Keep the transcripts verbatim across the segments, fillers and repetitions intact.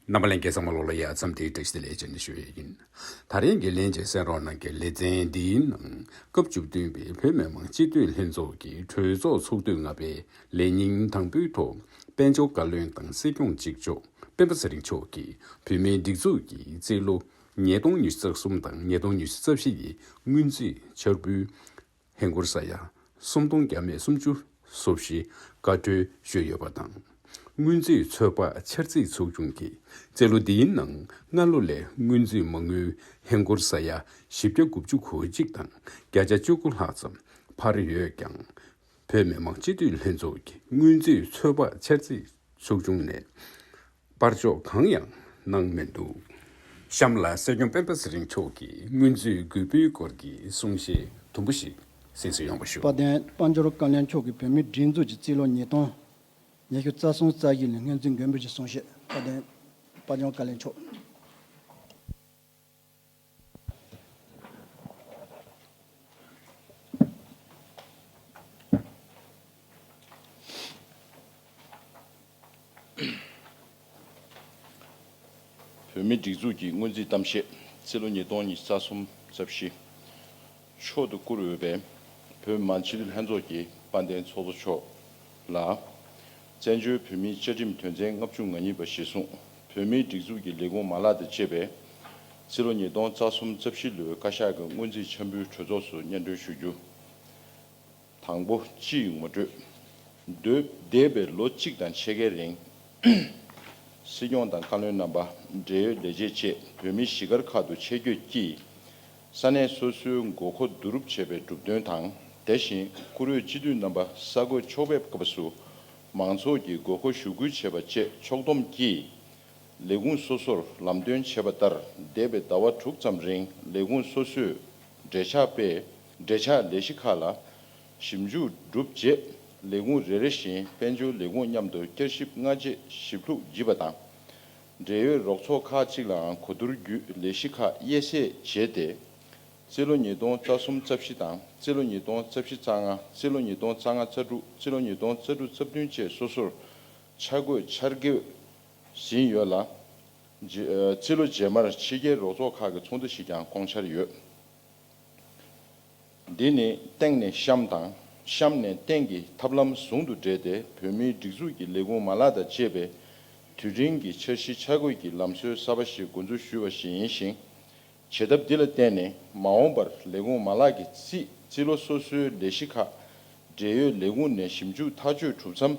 རྣམ་པ་ལྷན་རྒྱས་ཚང་མ་ལོག་ལ་ཡ་མཚམས་འདིའི་བཀྲ་ཤིས་བདེ་ལེགས་བྱོན་ཞུ་ཡས་ཡིན། ད་རིང་གི་ལན་གཅིག་གསན་རོགས་གནང་གི་ལེ་ཚན་འདིའི་ནང་སྐབས་བཅུ་བདུན་པའི་བོད་མི་མང་སྤྱི་འཐུས་ལྷན་ཚོགས་ཀྱི་གྲོས་ཚོགས་ཚོགས་དུས་ལྔ་པའི་ལས་ཉིན་དང་པོའི་ཐོག་དཔལ་འབྱོར་བཀའ་བློན་དང་སྲིད་སྐྱོང་གཅིག་ལྕོགས་སྤེན་པ་ཚེ་རིང་མཆོག་གིས་བོད་མིའི་སྒྲིག་འཛུགས་ཀྱི་རྩིས་ལོ་ཉིས་སྟོང་ཉི་ཤུ་རྩ་གསུམ་དང་ཉིས་སྟོང་ཉི་ཤུ་རྩ་བཞི་ཡི་སྔོན་རྩིས་འཆར་འབུལ་ཧིན་སྒོར་ས་ཡ་སུམ་སྟོང་བརྒྱ་མེད་སུམ་ཅུ་སོ་བཞི་བཀའ་འཁྲོལ་ཞུས་ཡོད་པ་དང་། སྔོན་རྩིས་ཚོད་དཔག་འཆར་རྩིས་ཚོགས་ཆུང་གིས་རྩིས་ལོ་འདིའི་ནང་སྔ་ལོ་ལས་སྔོན་རྩིས་མ་དངུལ་ཧིན་སྒོར་ས་ཡ་བཞི་བརྒྱ་དགུ་བཅུ་གོ་གཅིག་དང་བརྒྱ་ཆ་བཅུ་དགུ་ལྷག་ཙམ་འཕར་ཡོད་ཀྱང་། བོད་མི་མང་སྤྱི་འཐུས་ལྷན་ཚོགས་ཀྱི་སྔོན་རྩིས་ཚོད་དཔག་འཆར་རྩིས་ཚོགས་ཆུང་ནས་པར་འཇོག་གང་ཡང་གནང་མི་འདུག་གཤམ་ལ་སྲིད་སྐྱོང་སྤེན་པ་ཚེ་རིང་མཆོག་གིས་སྔོན་རྩིས་དགོས་པའི་སྐོར་གྱི་གསུང་བཤད་དུམ་བུ་ཞིག་གསན་གཟིགས་ཡོང་བ་ཞུ། དཔལ་ལྡན་དཔལ་འབྱོར་བཀའ་བློན་མཆོག་གིས་བོད་མིའི་སྒྲིག་འཛུགས་ཀྱི་རྩིས་ལོ་ཉིས་སྟོང་ཉི་ཤུ་རྩ་གསུམ་རྩ་བཞི་ལ་སྔོན་རྩིས་དགོས་པའི་གསུང་བཤད། དཔལ་ལྡན་དཔལ་འབྱོར་བཀའ་བློན་མཆོག་བོད་མིའི་སྒྲིག་འཛུགས་ཀྱི་སྔོན་རྩིས་གཏམ་བཤད། རྩིས་ལོ་ཉིས་སྟོང་ཉི་ཤུ་རྩ་གསུམ་རྩ་བཞི། མཆོག་ཏུ་བཀུར་འོས་པའི་བོད་མི་མང་སྤྱི་འཐུས་ལྷན་ཚོགས་ཀྱི་དཔལ་ལྡན་ཚོགས་གཙོ་མཆོག་ལ། བཙན་བྱོལ་བོད་མིའི་བཅའ་ཁྲིམས་དོན་ཚན་ལྔ་བཅུ་ང་གཉིས་པ་གཞིར་བཟུང་བོད་མིའི་སྒྲིག་འཛུགས་ཀྱི་ལས་ཁུངས་མ་ལག་དང་བཅས་པས་རྩིས་ལོ་ཉིས་སྟོང་རྩ་གསུམ་རྩ་བཞི་ལོའི་བཀའ་ཤག་གི་སྔོན་རྩིས་འཆར་འབུལ་གྲོས་ཚོགས་སུ་སྙན་སྒྲོན་ཞུ་རྒྱུ། དང་པོ། སྤྱིའི་ངོ་སྤྲོད། འདས་འདས་པའི་ལོ་གཅིག་དང་ཕྱེད་ཀའི་རིང་། སྲིད་སྐྱོང་དང་བཀའ་བློན་རྣམ་པ། འབྲེལ་ཡོད་ལས་བྱེད་བཅས་བོད་མི་གཞིས་སྒར་ཁག་ཏུ་ཆེད་བསྐྱོད་ཀྱིས། ས་གནས་སོ་སོའི་དགོས་མཁོ་བསྡུ་རུབ་བྱས་པའི་གྲུབ་དོན་དང་། དེ་བཞིན་བཀུར་འོས་སྤྱི་འཐུས་རྣམ་པ་ས་བགོས་ཕྱོགས་ཕེབས་སྐབས་སུ་མང་ཚོགས་ཀྱི་དགོས་མཁོ་ཞུ་སྐུལ་བྱས་པ་བཅས་ཕྱོགས་བསྡོམས་ཀྱིས། ལས་ཁུངས་སོ་སོར་ལམ་སྟོན་བྱས་པ་ལྟར། འདས་པའི་ཟླ་བ་དྲུག་ཙམ་རིང་ལས་ཁུངས་སོ་སོས་འབྲེལ་ཆགས་སྤེལ། འབྲེལ་ཆགས་ལས་གཞི་ཁག་ལ་ཞིབ་འཇུག་གྲུབ་རྗེས། ལས་ཁུངས་རེ་རེ་བཞིན་དཔལ་འབྱོར་ལས་ཁུངས་མཉམ་དུ་བསྐྱར་ཞིབ་སྔ་རྗེས་ཞིབ་ལྷུག་བགྱིས་པ་དང་། འབྲེལ་ཡོད་རོགས་ཚོགས་ཁག་ཅིག་ལའང་གོ་བསྡུར་བརྒྱུད་ལས་གཞི་ཁག་དབྱེ་གསེས་བྱས་ཏེ། རྩིས་ལོ་ཉིས་སྟོང་རྩ་གསུམ་རྩ་བཞི་དང་། རྩིས་ལོ་ཉིས་སྟོང་རྩ་བཞི་རྩ་ལྔ། རྩིས་ལོ་ཉིས་སྟོང་རྩ་ལྔ་རྩ་དྲུག། རྩིས་ལོ་ཉིས་སྟོང་རྩ་དྲུག་རྩ་བདུན་བཅས་སོ་སོར་ཆ་བགོས་འཆར་འགོད་ཟིན་ཡོད་ལ། རྗེ་ཨ་རྩིས་ལོ་རྗེས་མར་ཕྱི་རྒྱལ་རོགས་ཚོགས་ཁག་གི་ཚོགས་འདུ་ཞིག་ཀྱང་བསྐོང་འཆར་ཡོད། འདི་ནི་སྟེང་ནས་གཤམ་དང་། གཤམ་ནས་སྟེང་གི་ཐབས་ལམ་ཟུང་དུ་འབྲེལ་ཏེ་བོད་མིའི་སྒྲིག་འཛུགས་ཀྱི་ལས་ཁུངས་མ་ལག་དང་བཅས་པའི་དུས་འབྲིང་གི་འཆར་གཞི་ཆ་བགོས་ཀྱི་ལམ་སྲོལ་གསར་པ་ཞིག་འགོ་འཛུགས་ཞུས་པ་ཞིག་ཡིན་ཞིང་། བྱེད་ཐབས་འདི་ལ་བརྟེན་ནས་མ་འོངས་པར་ལས་ཁུངས་མ་ལག་གི་རྩིས་རྩིས་ལོ་སོ་སོའི་ལས་གཞི་ཁག་འབྲེལ་ཡོད་ལས་ཁུངས་ནས་ཞིབ་འཇུག་ཐག་གཅོད་གྲུབ་མཚམས།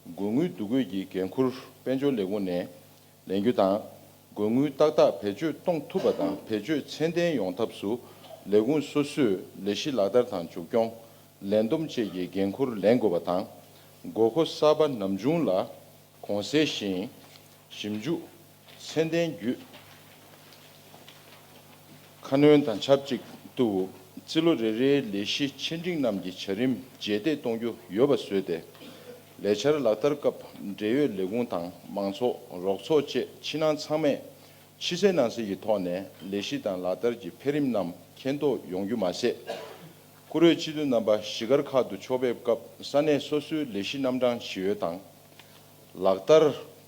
དགོས་དངུལ་བསྡུ་དགོས་ཀྱི་འགན་འཁུར་དཔལ་འབྱོར་ལས་ཁུངས་ནས་ལེན་རྒྱུ་དང་། དགོས་དངུལ་ཏག་ཏག་བེད་སྤྱོད་གཏོང་ཐུབ་པ་དང་། བེད་སྤྱོད་ཚད་ལྡན་ཡོང་ཐབས་སུ་ལས་ཁུངས་སོ་སོས་ལས་གཞི་ལག་བསྟར་དང་མཇུག་སྐྱོང་། ལས་བསྡོམས་བཅས་ཀྱི་འགན་འཁུར་ལེན་དགོས་པ་དང་། དགོས་མཁོ་གསར་པ་ནམ་བྱུང་ལ་གོང་གསལ་བཞིན་ཞིབ་འཇུག་ཚད་ལྡན་བརྒྱུད། ཁ་སྣོན་དང་ཆབས་ཅིག་ཏུ་རྩིས་ལོ་རེ་རེའི་ལས་གཞི་ཆེ་འབྲིང་རྣམས་ཀྱི་བྱ་རིམ་རྗེས་འདེད་གཏོང་རྒྱུ་ཡོད་པ་བཟོས་ཏེ། ལས་འཆར་ལག་བསྟར་སྐབས་འབྲེལ་ཡོད་ལས་ཁུངས་དང་མང་ཚོགས་རོགས་ཚོགས་བཅས་ཕྱི་ནང་ཚང་མས་ཕྱི་གསལ་ནང་གསལ་གྱི་ཐོག་ནས་ལས་གཞི་དང་ལག་བསྟར་གྱི་འཕེལ་རིམ་རྣམས་མཁྱེན་རྟོགས་ཡོང་རྒྱུ་མ་ཟད། བཀུར་འོས་སྤྱི་འཐུས་རྣམ་པ་གཞིས་སྒར་ཁག་ཏུ་ཕྱོགས་ཕེབས་སྐབས་ས་གནས་སོ་སོའི་ལས་གཞི་རྣམ་གྲངས་ཇི་ཡོད་དང་། ལག་བསྟར་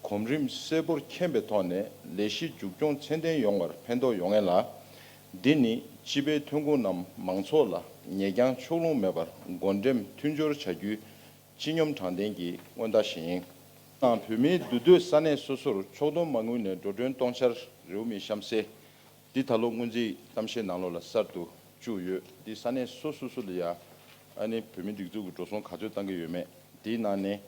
གོམ་རིམ་གསལ་པོར་མཁྱེན་པའི་ཐོག་ནས་ལས་གཞི་མཇུག་སྐྱོང་ཚད་ལྡན་ཡོང་བར་ཕན་ཐོགས་ཡོང་ངེས་ལ། འདི་ནི་སྤྱི་པའི་ཐོན་ཁུངས་རྣམས་མང་ཚོགས་ལ་ཉེ་རྒྱང་ཕྱོགས་ལྷུང་མེད་པར་བགོ་འགྲེམས་མཐུན་སྦྱོར་བྱ་རྒྱུའི་སྤྱི་སྙོམས་དྲང་བདེན་གྱི་མངོན་རྟགས་ཤིག་ཡིན། ཏང་བོད་མིའི་འདུས་སྡོད་ས་གནས་སོ་སོར་ཕྱོགས་བསྡོམས་མ་དངུལ་ནས་འགྲོ་གྲོན་གཏོང་འཆར་རེའུ་མིག་གཤམ་གསལ། འདི་ད་ལོ་སྔོན་རྩིས་གཏམ་བཤད་ནང་ལོགས་ལ་གསར་དུ་བཅུག་ཡོད། འདི་ས་གནས་སོ་སོ་སོ་ལ་ཡ་ཨ་ནི་བོད་མིའི་སྒྲིག་འཛུགས་ཀྱི་འགྲོ་སོང་ག་ཚོད་བཏང་གི་ཡོད་མེད། འདིའི་ནང་ནས་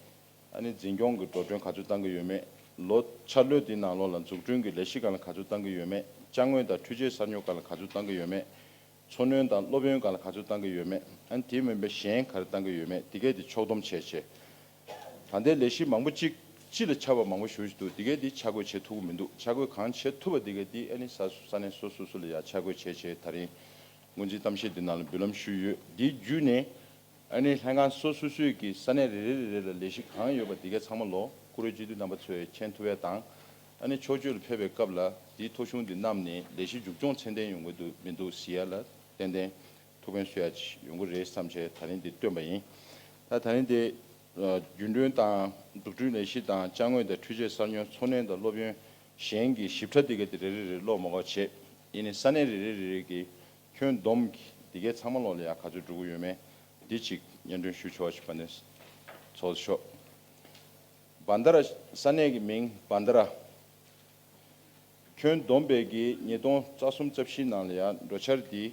ཨ་ནི་འཛིན་སྐྱོང་གི་འགྲོ་གྲོན་ག་ཚོད་བཏང་གི་ཡོད་མེད། ལོ་འཆར་ལོའི་འདི་ནང་ལོགས་ལ་འཛུགས་སྐྲུན་གྱི་ལས་གཞི་སྒང་ལ་ག་ཚོད་བཏང་གི་ཡོད་མེད། ཅ་དངོས་དང་འཕྲུལ་ཆས་གསར་ཉོ་སྒང་ལ་ག་ཚོད་བཏང་གི་ཡོད་མེད། འཚོ་སྣོན་དང་སློབ་ཡོན་སྒང་ལ་ག་ཚོད་བཏང་གི་ཡོད་མེད། ཨ་ནི་དེ་མིན་པའི་གཞན་ག་རེ་བཏང་གི་ཡོད་མེད། འདི་གས་དེ་ཕྱོགས་བསྡོམས་བྱས་བྱས། ད་ལྟའི་ལས་གཞི་མང་པོ་གཅིག་སྤྱི་ལ་ཁྱབ་པ་མང་པོ་ཞེ་པོ་ཅིག་འདུག་འདི་གས་འདི་ཆ་བགོས་བྱེད་ཐུབ་ཀྱི་མི་འདུག་ཆ་བགོས་གང་བྱེད་ཐུབ་པ་འདི་གས་འདི་ཨ་ནི་ས་ས་གནས་སོ་སོ་སོ་ལ་ཡ་ཆ་བགོས་བྱས་བྱས་ད་རིང་སྔོན་རྩིས་གཏམ་བཤད་འདི་ནང་ལ་འབུལ་ལམ་ཞུས་ཡོད། འདི་བརྒྱུད་ནས་ཨ་ནི་ལྷན་ཁང་སོ་སོ་སོས་ཀྱི་ས་གནས་རེ་རེ་རེ་རེ་ལ་ལས་གཞི་གང་ཡོད་པ་འདི་གས་ཚང་མ་ལོ་བཀུར་འོས་སྤྱི་འཐུས་རྣམ་པ་ཚོས་མཁྱེན་ཐུབ་ཡ་དང་། ཨ་ནི་ཕྱོགས་བསྐྱོད་ལ་ཕེབས་པའི་སྐབས་ལ་འདིའི་ཐོ་གཞུང་འདི་བསྣམས་ནས་ལས་གཞི་མཇུག་སྐྱོང་ཚད་ལྡན་ཡོང་གི་འདུག་མི་འདུག་ཟེར་ཡ་ལ་ཏན་ཏན་ཐུགས་ཕན་གསོས་ཡ་ཅིག་ཡོང་གི་རེད་བསམ་བྱས་ད་རིང་འདི་བཏོན་པ་ཡིན། ད་ད་རིང་འདི་རྒྱུན་གྲོན་དང་འཛུགས་སྐྲུན་ལས་གཞི་དང་ཅ་དངོས་དང་འཕྲུལ་ཆས་གསར་ཉོ། འཚོ་སྣོན་དང་སློབ་ཡོན། གཞན་གྱི་ཞིབ་ཕྲ་དེ་ག་དེ་རེ་རེ་རེ་ཀློག་མ་དགོས་བྱས། ཡིན་ནའི་ས་གནས་རེ་རེ་རེ་རེ་གི་ཁྱོན་བསྡོམས་ཀྱི་དེ་གའི་ཚང་མ་ལོག་ལ་ཡང་ག་ཚོད་འགྲོ་གི་ཡོད་མེད་འདི་གཅིག་སྙན་སྒྲོན་ཞུ་ཆོག་པ་ཞིག་ཕ་ནས་ཚོགས་ཤོག་བན་ད་ར། ས་གནས་ཀྱི་མིང་བན་ད་ར། ཁྱོན་བསྡོམས་པའི་གི་ཉིས་སྟོང་རྩ་གསུམ་རྩ་བཞི་ནང་ལ་ཡང་འགྲོ་འཆར་འདི་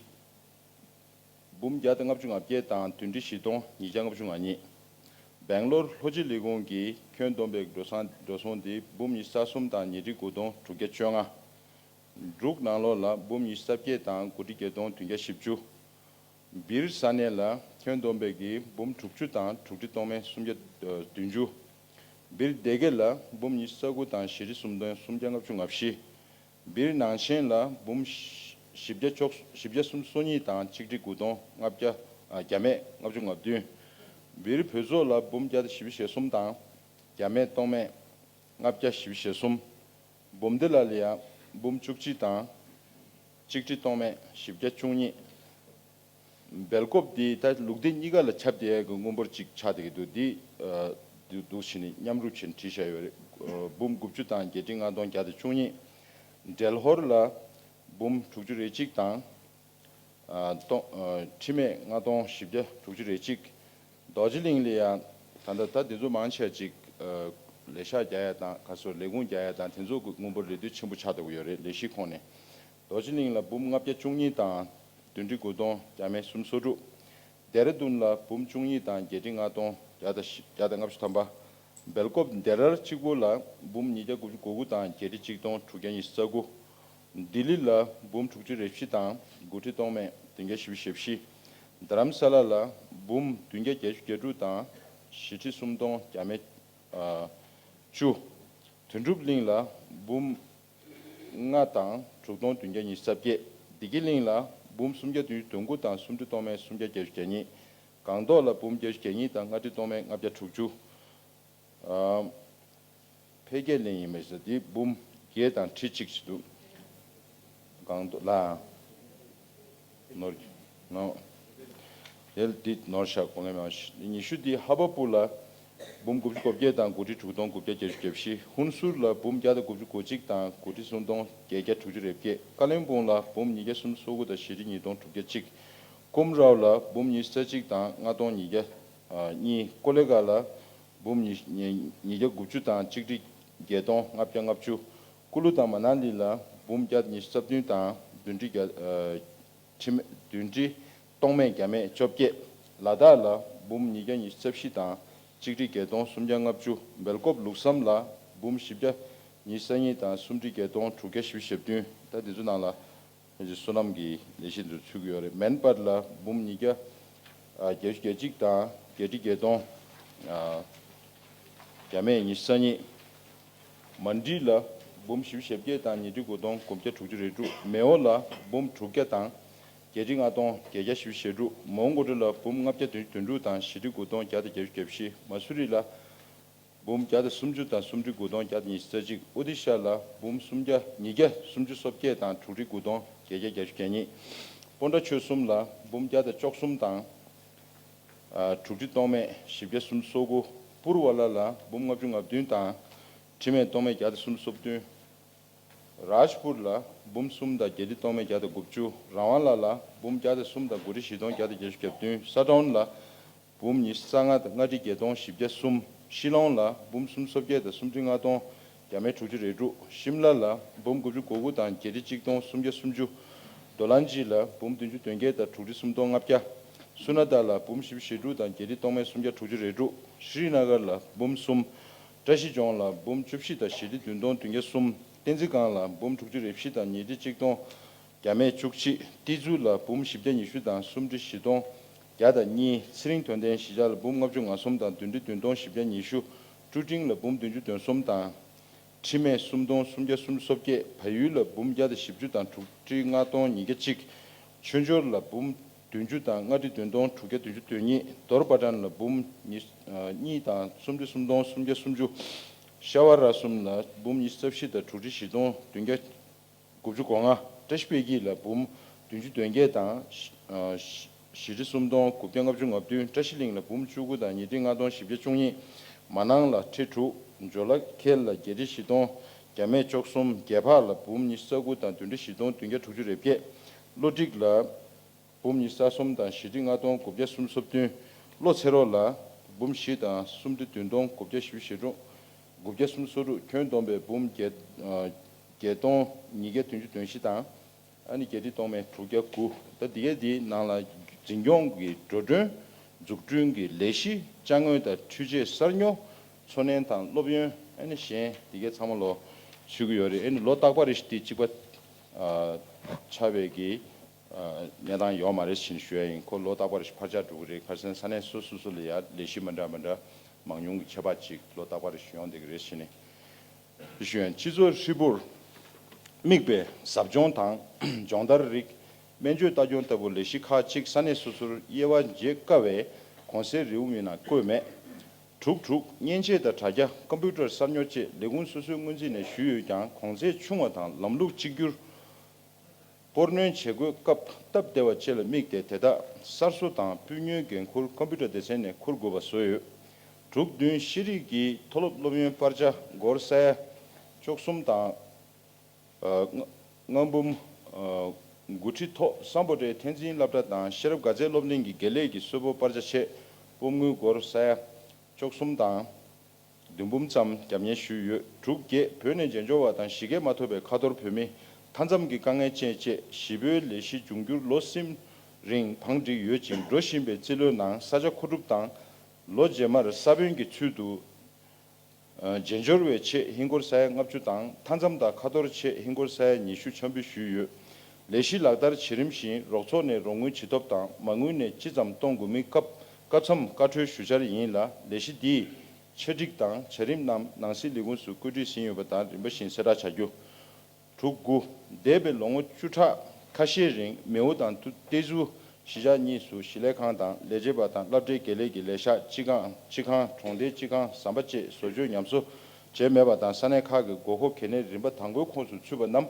འབུམ་བརྒྱ་དང་ལྔ་བཅུ་ང་བརྒྱད་དང་བདུན་ཁྲི་བཞི་སྟོང་ཉིས་བརྒྱ་ལྔ་བཅུ་ང་གཉིས། སྦེང་ལོར་ལྷོ་སྤྱི་ལས་ཁུངས་ཀྱི་ཁྱོན་བསྡོམས་པའི་འགྲོ་སོང་འགྲོ་སོང་འདི་འབུམ་ཉི་ཤུ་རྩ་གསུམ་དང་ཉིས་ཁྲི་དགུ་སྟོང་དྲུག་བརྒྱ་བཅོ་ལྔ། འབྲུག་ནང་ལོགས་ལ་འབུམ་ཉི་ཤུ་རྩ་བརྒྱད་དང་དགུ་ཁྲི་བརྒྱད་སྟོང་བདུན་བརྒྱ་བཞི་བཅུ། སྦིར་ས་གནས་ལ་ཁྱོན་བསྡོམས་པའི་གི་འབུམ་དྲུག་ཅུ་དང་དྲུག་ཁྲི་སྟོང་མེད་སུམ་བརྒྱ་བདུན་ཅུ། སྦིར་སྡེ་དགེ་ལ་འབུམ་ཉི་ཤུ་རྩ་དགུ་དང་བཞི་ཁྲི་སུམ་སྟོང་སུམ་བརྒྱ་ལྔ་བཅུ་ང་བཞི། སྦིར་ནང་ཆེན་ལ་འབུམ་བཞི་བརྒྱ་བཅུ་བཞི་བརྒྱ་སུམ་ཅུ་སོ་གཉིས་དང་ཆིག་ཁྲི་དགུ་སྟོང་ལྔ་བརྒྱ་ཨ་བརྒྱ་མེད་ལྔ་བཅུ་ང་བདུན། སྦིར་བོད་ཚོགས་ལ་འབུམ་བརྒྱ་དང་བཞི་བཅུ་ཞེ་གསུམ་དང་བརྒྱ་མེད་སྟོང་མེད་ལྔ་བརྒྱ་བཞི་བཅུ་ཞེ་གསུམ། འབུམ་སྡེ་ལ་ལ་ཡ་འབུམ་བཅུ་གཅིག་དང་ཆིག་ཁྲི་སྟོང་མེད་བཞི་བརྒྱ་བཅུ་གཉིས། སྦེལ་ཀོབ་འདི་ད་ལུགས་བདེ་གཉིས་ཀ་ལ་ཁྱབ་བསྡད་ཡ་གི་དངུལ་འབོར་གཅིག་ཆགས་བསྡད་ཀྱི་འདུག་འདི་ཨ་འདུག་འདུག་བྱས་ནས་མཉམ་རུབ་བྱས་ནས་བྲིས་བཞག་ཡོད་རེད། ཨ་འབུམ་དགུ་བཅུ་དང་བརྒྱད་ཁྲི་ལྔ་སྟོང་བརྒྱ་དང་བཅུ་གཉིས། འབྲེལ་ཧོར་ལ་འབུམ་དྲུག་ཅུ་རེ་གཅིག་དང་ཨ་སྟོང་ཨ་ཁྲི་མེད་ལྔ་སྟོང་བཞི་བརྒྱ་དྲུག་ཅུ་རེ་གཅིག། རྡོ་རྗེ་གླིང་ལ་ཡང་ད་ལྟ་ད་འདི་ཚོ་མང་ཆེ་ཅིག་ཨ་ལས་ཤག་རྒྱག་ཡ་དང་ག་སོ་ལས་ཁུངས་རྒྱག་ཡ་དང་དེ་ཚོ་གི་དངུལ་འབོར་རེ་ལྟོས་ཆེན་པོ་ཆགས་བསྡད་ཀྱི་ཡོད་རེད། ལས་གཞིའི་ཁོངས་ནས། རྡོ་རྗེ་གླིང་ལ་འབུམ་ལྔ་བརྒྱ་བཅུ་གཉིས་དང་བདུན་ཁྲི་དགུ་སྟོང་བརྒྱ་མེད་སུམ་ཅུ་སོ་དྲུག། ལྡེ་ར་ལྡུན་ལ་འབུམ་བཅུ་གཉིས་དང་བརྒྱད་ཁྲི་ལྔ་སྟོང་བརྒྱ་དང་བརྒྱ་དང་ལྔ་བཅུ་ཐམ་པ། སྦེལ་ཀོབ་ལྡེ་རར་གཅིག་པུ་ལ་འབུམ་ཉིས་བརྒྱ་དགུ་བཅུ་གོ་དགུ་དང་བརྒྱད་ཁྲི་གཅིག་སྟོང་དྲུག་བརྒྱ་ཉི་ཤུ་རྩ་དགུ། ལྡི་ལི་ལ་འབུམ་དྲུག་ཅུ་རེ་བཞི་དང་དགུ་ཁྲི་སྟོང་མེད་བདུན་བརྒྱ་བཞི་བཅུ་ཞེ་བཞི། རྡ་རམ་ས་ལ་ལ་འབུམ་བདུན་བརྒྱ་བརྒྱད་ཅུ་གྱ་དྲུག་དང་བཞི་ཁྲི་སུམ་སྟོང་བརྒྱ་མེད་ཨ་བཅུ། དོན་གྲུབ་གླིང་ལ་འབུམ་ལྔ་དང་དྲུག་སྟོང་བདུན་བརྒྱ་ཉི་ཤུ་རྩ་བརྒྱད། བདེ་སྐྱིད་གླིང་ལ་འབུམ་སུམ་བརྒྱ་བདུན་ཅུ་དོན་དགུ་དང་སུམ་ཁྲི་སྟོང་མེད་སུམ་བརྒྱ་བརྒྱད་ཅུ་གྱ་གཉིས། སྒང་ཏོག་ལ་འབུམ་བརྒྱད་ཅུ་གྱ་གཉིས་དང་ལྔ་ཁྲི་སྟོང་མེད་ལྔ་བརྒྱ་དྲུག་ཅུ། ཨ་འཕེལ་རྒྱས་གླིང་ཡིན་པས་ཟེར་འདི་འབུམ་བརྒྱད་དང་ཁྲི་གཅིག་ཅིག་འདུག་སྒང་ཏོག་ལ། ནོར་ནོ། དེ་ལ་འདི་ནོར་བཞག་གོང་ལས་མ་ཤི། ཉི་ཤུ་འདི་ཧ་བ་པུ་ལ་འབུམ་དགུ་བཅུ་གོ་བརྒྱད་དང་དགུ་ཁྲི་དྲུག་སྟོང་དགུ་བརྒྱ་བརྒྱད་ཅུ་གྱ་བཞི། ཧུན་སུར་ལ་འབུམ་བརྒྱ་དང་དགུ་བཅུ་གོ་གཅིག་དང་དགུ་ཁྲི་སུམ་སྟོང་བརྒྱད་བརྒྱ་དྲུག་ཅུ་རེ་བརྒྱད། ཀ་ལོན་སྦུག་ལ་འབུམ་ཉིས་བརྒྱ་སུམ་ཅུ་སོ་དགུ་དང་བཞི་ཁྲི་ཉིས་སྟོང་དྲུག་བརྒྱ་གཅིག། ཀུམ་རའོ་ལ་འབུམ་ཉི་ཤུ་རྩ་གཅིག་དང་ལྔ་སྟོང་ཉིས་བརྒྱ་ཨ་གཉིས། ཀོ་ལེ་གྷལ་ལ་འབུམ་ཉི་ཉི་ཉིས་བརྒྱ་དགུ་བཅུ་དང་གཅིག་ཁྲི་བརྒྱད་སྟོང་ལྔ་བརྒྱ་ལྔ་བཅུ། ཀུ་ལུ་དང་མ་ན་ལི་ལ་འབུམ་བརྒྱ་ཉི་ཤུ་རྩ་བདུན་དང་བདུན་ཁྲི་བརྒྱ་ཨ་ཁྲི་མེད་བདུན་ཁྲི་སྟོང་མེད་བརྒྱ་མེད་བཅོ་བརྒྱད། ལ་དྭགས་ལ་འབུམ་ཉིས་བརྒྱ་ཉི་ཤུ་རྩ་བཞི་དང་གཅིག་ཁྲི་བརྒྱད་སྟོང་སུམ་བརྒྱ་ལྔ་བཅུ། སྦེལ་ཀོབ་ལུགས་བསམ་ལ་འབུམ་བཞི་བརྒྱ་ཉི་ཤུ་རྩ་གཉིས་དང་སུམ་ཁྲི་བརྒྱད་སྟོང་དྲུག་བརྒྱ་བཞི་བཅུ་ཞེ་བདུན། ད་འདི་ཚོ་ནང་ལ་ཕལ་ཆེར་བསོད་ནམས་ཀྱི་ལས་གཞི་འདི་ཚུད་ཀྱི་ཡོད་རེད། མན་པར་ལ་འབུམ་ཉིས་བརྒྱ་ཨ་བརྒྱད་ཅུ་གྱ་གཅིག་དང་བརྒྱད་ཁྲི་བརྒྱད་སྟོང་ཨ་བརྒྱ་མེད་ཉི་ཤུ་རྩ་གཉིས། མན་ཌི་ལ་འབུམ་བཞི་བཅུ་ཞེ་བརྒྱད་དང་ཉིས་ཁྲི་དགུ་སྟོང་དགུ་བརྒྱ་དྲུག་ཅུ་རེ་དྲུག། མེའོ་ལ་འབུམ་དྲུག་བརྒྱ་དང་བརྒྱད་ཁྲི་ལྔ་སྟོང་བརྒྱད་བརྒྱ་བཞི་བཅུ་ཞེ་དྲུག། མོན་གྷོ་ཊ་ལ་འབུམ་ལྔ་བརྒྱ་བདུན་ཅུ་དོན་དྲུག་དང་བཞི་ཁྲི་དགུ་སྟོང་བརྒྱ་དང་བརྒྱད་ཅུ་གྱ་བཞི། མ་སུ་རི་ལ་འབུམ་བརྒྱ་དང་སུམ་ཅུ་དང་སུམ་ཁྲི་དགུ་སྟོང་བརྒྱ་དང་ཉི་ཤུ་རྩ་གཅིག། ཨོ་ཏི་ཤ་ལ་འབུམ་སུམ་བརྒྱ་ཉིས་བརྒྱ་སུམ་ཅུ་སོ་བརྒྱད་དང་དྲུག་ཁྲི་དགུ་སྟོང་བརྒྱད་བརྒྱ་གྱ་གཉིས། སྤོན་ཊ་ཆོལ་གསུམ་ལ་འབུམ་བརྒྱ་དང་བཅུ་གསུམ་དང་ཨ་དྲུག་ཁྲི་སྟོང་མེད་བཞི་བརྒྱ་སུམ་ཅུ་སོ་དགུ། པུར་ཝ་ལ་ལ་འབུམ་ལྔ་བཅུ་ང་བདུན་དང་ཁྲི་མེད་སྟོང་མེད་བརྒྱ་དང་སུམ་ཅུ་སོ་བདུན། རཱཇ་པུར་ལ་འབུམ་གསུམ་དང་བརྒྱད་ཁྲི་སྟོང་མེད་བརྒྱ་དང་དགུ་བཅུ། རང་དབང་ལ་ལ་འབུམ་བརྒྱ་དང་གསུམ་དང་དགུ་ཁྲི་བཞི་སྟོང་བརྒྱ་དང་བརྒྱད་ཅུ་གྱ་བདུན། ས་ཏོན་ལ་འབུམ་ཉི་ཤུ་རྩ་ལྔ་དང་ལྔ་ཁྲི་བརྒྱད་སྟོང་བཞི་བརྒྱ་གསུམ། ཤི་ལོང་ལ་འབུམ་སུམ་ཅུ་སོ་བརྒྱད་དང་སུམ་ཁྲི་ལྔ་སྟོང་བརྒྱ་མེད་དྲུག་ཅུ་རེ་དྲུག། ཤིམ་ལ་ལ་འབུམ་དགུ་བཅུ་གོ་དགུ་དང་བརྒྱད་ཁྲི་གཅིག་སྟོང་སུམ་བརྒྱ་སུམ་ཅུ། རྡོ་ལན་ཇི་ལ་འབུམ་བདུན་ཅུ་དོན་བརྒྱད་དང་དྲུག་ཁྲི་སུམ་སྟོང་ལྔ་བརྒྱ། སུ་ན་ད་ལ་འབུམ་བཞི་བཅུ་ཞེ་དྲུག་དང་བརྒྱད་ཁྲི་སྟོང་མེད་སུམ་བརྒྱ་དྲུག་ཅུ་རེ་དྲུག། ཤྲི་ན་གར་ལ་འབུམ་གསུམ། བཀྲ་ཤིས་ལྗོངས་ལ་འབུམ་བཅུ་བཞི་དང་བཞི་ཁྲི་བདུན་སྟོང་བདུན་བརྒྱ་གསུམ། བསྟན་འཛིན་སྒང་ལ་འབུམ་དྲུག་ཅུ་རེ་བཞི་དང་ཉིས་ཁྲི་གཅིག་སྟོང་བརྒྱ་མེད་བཅུ་གཅིག། ཏི་ཛུ་ལ་འབུམ་བཞི་བརྒྱ་ཉི་ཤུ་དང་སུམ་ཁྲི་བཞི་སྟོང་བརྒྱ་དང་གཉིས། ཚེ་རིང་དོན་ལྡན་གཞིས་ཆགས་ལ་འབུམ་ལྔ་བཅུ་ང་གསུམ་དང་བདུན་ཁྲི་བདུན་སྟོང་བཞི་བརྒྱ་ཉི་ཤུ། ཀྲུ་ཀྲིང་ལ་འབུམ་བདུན་ཅུ་དོན་གསུམ་དང་ཁྲི་མེད་སུམ་སྟོང་སུམ་བརྒྱ་སུམ་ཅུ་སོ་བརྒྱད། བལ་ཡུལ་ལ་འབུམ་བརྒྱ་དང་བཞི་བཅུ་དང་དྲུག་ཁྲི་ལྔ་སྟོང་ཉིས་བརྒྱ་གཅིག། ཆོས་འབྱོར་ལ་འབུམ་བདུན་ཅུ་དང་ལྔ་ཁྲི་བདུན་སྟོང་དྲུག་བརྒྱ་བདུན་ཅུ་དོན་གཉིས། རྡོར་པ་ཊན་ལ་འབུམ་ཉི་ཨ་གཉིས་དང་སུམ་ཁྲི་སུམ་སྟོང་སུམ་བརྒྱ་སུམ་ཅུ། ཤ་བ་ར་གསུམ་ལ་འབུམ་ཉི་ཤུ་རྩ་བཞི་དང་དྲུག་ཁྲི་བཞི་སྟོང་བདུན་བརྒྱ་དགུ་བཅུ་གོ་ལྔ། བཀྲ་ཤིས་པད་སྐྱིད་ལ་འབུམ་བདུན་ཅུ་དོན་བརྒྱད་དང་ཨ་བཞི་ཁྲི་སུམ་སྟོང་དགུ་བརྒྱ་ལྔ་བཅུ་ང་བདུན། བཀྲ་ཤིས་གླིང་ལ་འབུམ་བཅུ་དགུ་དང་ཉིས་ཁྲི་ལྔ་སྟོང་བཞི་བརྒྱ་བཅུ་གཉིས། མ་ནང་ལ་ཁྲི་དྲུག། ཇོ་ལ་ཁེལ་ལ་བརྒྱད་ཁྲི་བཞི་སྟོང་ རྒྱ་སྨད་བཅུ་གསུམ། རྒྱ་ཕག་ལ་འབུམ་ཉི་ཤུ་རྩ་དགུ་དང་བདུན་ཁྲི་བཞི་སྟོང་བདུན་བརྒྱ་དྲུག་ཅུ་རེ་བརྒྱད། བློ་གྲིགས་ལ་འབུམ་ཉི་ཤུ་རྩ་གསུམ་དང་བཞི་ཁྲི་ལྔ་སྟོང་དགུ་བརྒྱ་སུམ་ཅུ་སོ་བདུན། བློ་ཚེ་རོགས་ལ་འབུམ་བཞི་དང་སུམ་ཁྲི་བདུན་སྟོང་དགུ་བརྒྱ་བཞི་བཅུ་ཞེ་དྲུག་དགུ་བརྒྱ་སུམ་ཅུ་སོ་དྲུག་ཁྱོན་བསྡོམས་པའི་འབུམ་བརྒྱད་ཨ་བརྒྱད་སྟོང་ཉིས་བརྒྱ་བདུན་ཅུ་དོན་བཞི་དང་། ཨ་ནི་བརྒྱད་ཁྲི་སྟོང་མེད་དྲུག་བརྒྱ་དགུ། ད་འདི་གའི་འདིའི་ནང་ལ་འཛིན་སྐྱོང་གི་འགྲོ་གྲོན། འཛུགས་སྐྲུན་གྱི་ལས་གཞི། ཅ་དངོས་དང་འཕྲུལ་ཆས་གསར་ཉོ། འཚོ་སྣོན་དང་སློབ་ཡོན། ཨ་ནི་གཞན་འདི་གའི་ཚང་མ་ལོ་ཚུད་ཀྱི་ཡོད་རེད། ཨ་ནི་ལོ་རྟག་པར་རེ་བཞིན་འདི་གཅིག་པ་ཨ་ཆགས་པའི་གི་ཨ་གནས་སྟངས་ཡོད་མ་རེད་ཟེར་ནས་ཞུ་ཡ་ཡིན། ཁོ་ལོ་རྟག་པར་རེ་བཞིན་འཕར་ཆག་འགྲོ་གི་རེད། ཁ་སང་ས་གནས་སོ་སོ་སོ་ལ་ཡ་ལས་གཞི་མི་འདྲ་མི་འདྲ་མང་ཉུང་གི་ཁྱད་པར་ཅིག་ལོ་རྟག་པར་རེ་བཞིན་ཡོང་བསྡད་ཀྱི་རེད་ཟེར་ནས། ཞུ་ཡང་སྤྱི་ཚོགས་ཧྲིལ་པོར་དམིགས་པའི་ཟབ་སྦྱོང་དང་སྦྱོང་བརྡར་རིགས། སྨན་བཅོས་ལྟ་སྐྱོང་ལྟ་བུ་ལས་གཞི་ཁག་ཅིག་ས་གནས་སོ་སོར་དབྱེ་བ་འབྱེད་དཀའ་བས་གོང་གསལ་རེའུ་མིག་ནང་བཀོད་མེད། དྲུག་དྲུག་མཉེན་ཆས་དང་དྲ་རྒྱ། ཀམ་པུ་ཊར་གསར་ཉོ་བཅས་ལས་ཁུངས་སོ་སོའི་སྔོན་རྩིས་ནས་ཞུས་ཡོད་ཀྱང་གོང་ཚད་ཆུང་བ་དང་ལམ་ལུགས་གཅིག་གྱུར། སྤོར་སྣོན་བྱེད་སྒོའི་སྐབས་སྟབས་བདེ་བ་བཅས་ལ་དམིགས་ཏེ་དེ་དག་གསར་བཟོ་དང་སྤུས་ཉོའི་འགན་འཁུར་ཀམ་པུ་ཊར་སྡེ་ཚན་ནས་འཁུར་དགོས་པ་བཟོས་ཡོད། དྲུག་བདུན་ཤེས་རིག་གི་མཐོ་སློབ་སློབ་ཡོན་སྤར་ཆ་སྒོར་ས་ཡ་བཅུ་གསུམ་དང་ཨ་ལྔ་འབུམ་ཨ་དགུ་ཁྲི་ཐོག་སམ་བྷོ་ཊའི་འཐད་འཛིན་སློབ་གྲྭ་དང་ཤེས་རབ་དགའ་ཚལ་སློབ་གླིང་གི་དགེ་ལས་ཀྱི་གསོལ་ཕོགས་སྤར་ཆ་ཆེད་སྤོམ་དངུལ་སྒོར་ས་ཡ་བཅུ་གསུམ་དང་། བདུན་འབུམ་ཙམ་རྒྱབ་གཉེར་ཞུས་ཡོད། དྲུག་བརྒྱད་བོད་ནས་རྒྱལ་འབྱོར་བ་དང་གཞིས་ཀས་མ་ཐོབ་པའི་ཁ་ཐོར་བོད་མི་མཐའ་མཚམས་ཀྱི་དཀའ་ངལ་ཅན་བཅས་གཞིས་སྤོའི་ལས་གཞི་འབྱུང་འགྱུར་ལོ་གསུམ་རིང་བང་བསྒྲིགས་ཡོད་ཅིང་འགྲོ་བཞིན་པའི་རྩིས་ལོའི་ནང་ས་ཆ་མཁོ་སྒྲུབ་དང་ལོ་རྗེས་མར་ས་བོན་གྱི་ཚུལ་དུ་རྒྱལ་འབྱོར་བའི་ཆེད་ཧིན་སྒོར་ས་ཡ་ལྔ་བཅུ་དང་མཐའ་མཚམས་དང་ཁ་ཐོར་ཆེད་ཧིན་སྒོར་ས་ཡ་ཉི་ཤུ་འཆམ་འབུལ་ཞུས་ཡོད། ལས་གཞི་ལག་བསྟར་བྱེད་རིམ་བཞིན་རོགས་ཚོགས་ནས་རོགས་དངུལ་ཇི་ཐོབ་དང་མ་དངུལ་ནས་ཅི་ཙམ་གཏོང་དགོས་མིན་སྐབས་སྐབས་མཚམས་བཀའ་འཁྲོལ་ཞུ་འཆར་ཡིན་ལ། ལས་གཞི་འདིའི་ཆེད་སྒྲིག་དང་བྱ་རིམ་རྣམས་ནང་སྲིད་ལས་ཁུངས་སུ་བཀོད་སྒྲིག་ཟིན་ཡོད་པ་དང་རིམ་པ་བཞིན་གསལ་བསྒྲགས་བྱ་རྒྱུ། དྲུག་དགུ། འདས་པའི་ལོ་ངོ་བཅུ་ཕྲག་ཁ་ཤས་རིང་མེའོ་དང་ཏུ་ཏེ་ཛུ་གཞིས་ཆགས་གཉིས་སུ་གཞིས་ལས་ཁང་དང་ལས་བྱེད་པ་དང་སློབ་གྲྭའི་དགེ་ལས་ཀྱི་ལས་ཤག་སྤྱི་ཁང་སྤྱི་ཁང་གྲོང་སྡེའི་སྤྱི་ཁང་ཟམ་པ་བཅས་བཟོ་བཅོས་ཉམས་གསོ་བྱས་མེད་པ་དང་ས་གནས་ཁག་གི་དགོས་མཁོ་གལ་གནད་རིམ་པ་དང་པོའི་ཁོངས་སུ་ཚུད་པ་རྣམས་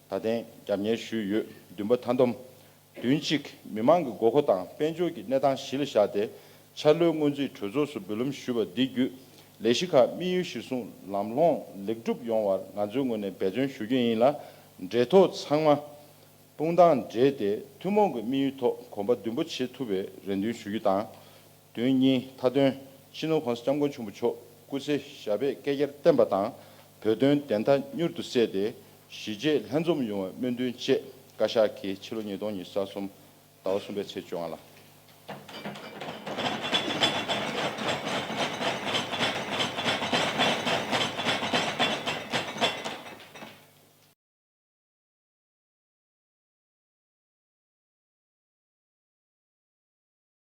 ད་ཐེངས་རྒྱབ་གཉེར་ཞུས་ཡོད། བདུན་པ་མཐའ་སྡོམ། བདུན་གཅིག་མི་མང་གི་དགོས་མཁོ་དང་དཔལ་འབྱོར་གྱི་གནས་སྟངས་གཞི་ལ་བཞག་སྟེ་འཆར་ལོའི་སྔོན་རྩིས་གྲོས་ཚོགས་སུ་འབུལ་ལམ་ཞུས་པ་འདི་བརྒྱུད་ལས་གཞི་ཁག་དམིགས་ཡུལ་གཞིར་བཟུང་ལམ་ལྷོང་ལེགས་གྲུབ་ཡོང་བར་ང་ཚོའི་ངོས་ནས་འབད་བརྩོན་ཞུ་རྒྱུ་ཡིན་ལ། འབྲེལ་ཐོགས་ཚང་མ་དཔུང་དང་འབྲེལ་ཏེ་ཐུན་མོང་གི་དམིགས་ཡུལ་ཐོག་གོམ་པ་མདུན་སྤོ་བྱེད་ཐུབ་པའི་རེ་འདུན་ཞུ་རྒྱུ་དང་། བདུན་གཉིས་མཐའ་དོན། སྤྱི་ནོར་༸གོང་ས་༸སྐྱབས་མགོན་ཆེན་པོ་མཆོག་སྐུ་ཚེ་ཞབས་པད་བསྐལ་བརྒྱར་བརྟན་པ་དང་། བོད་དོན་བདེན་མཐའ་མྱུར་དུ་གསལ་ཏེ་གཞིས་བྱེས་ལྷན་འཛོམས་ཡོང་བའི་སྨོན་འདུན་བཅས། བཀའ་ཤག་གིས་ཕྱི་ལོ་ཉིས་སྟོང་ཉི་ཤུ་རྩ་གསུམ་ཟླ་བ་གསུམ་པའི་ཚེས་བཅོ་ལྔ་ལ།